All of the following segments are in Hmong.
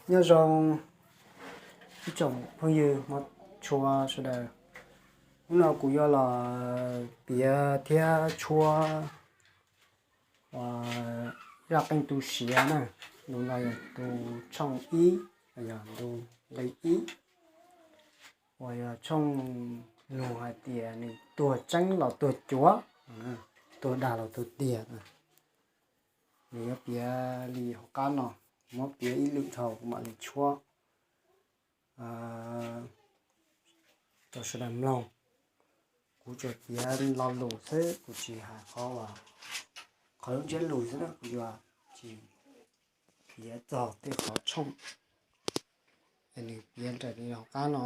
Nyob zoo ib tsoom phooj ywg Hmoob tshua sawv daws. Hnub no kuv yuav los piav thiab tshuab zaj qeej tu siav na. Ntu no yog ntu tshooj ib, yog ntu nqe ib, uas yog tshooj lus hais tias nws tuag tseeb los tuag cuav, tuag dag los tuag tiag. Nws yuav piav li hauv qab no, muab piav ib lwm dhau kuv mam li tshuab rau sawv daws mloog. Kuv tsuas piav lo lus xwb, kuv tsis hais qhov uas qhov lub ntsiab lus xwb na, kuv yuav tsis piav txog tej qhov tshooj. Es nws piav raws li hauv qab no.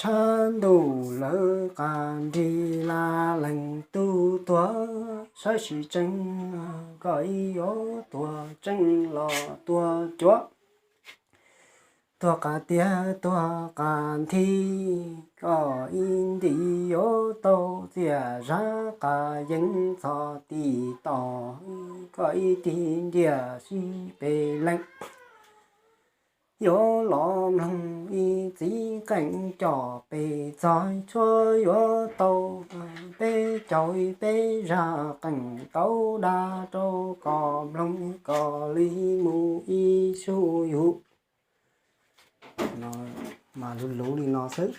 Tshav ntuj lawv qas nrig la lees tub tuag, saib sib tseeb koj ib yuav tuag tseeb los tuag cuav. Tuag qas tiag tuag qas nthi, koj ib nti yuav tau txiaj zaj qas yeeb txog tim tos, koj ib tig ntiag sib pes leej. Yuav los mloog ib txiv qeej coj pes txog tshuab yuav tau peb caug peb zaj qeej tau dag rau koj mloog kom li mus ib sub yus. No mas luv luv li no xwb.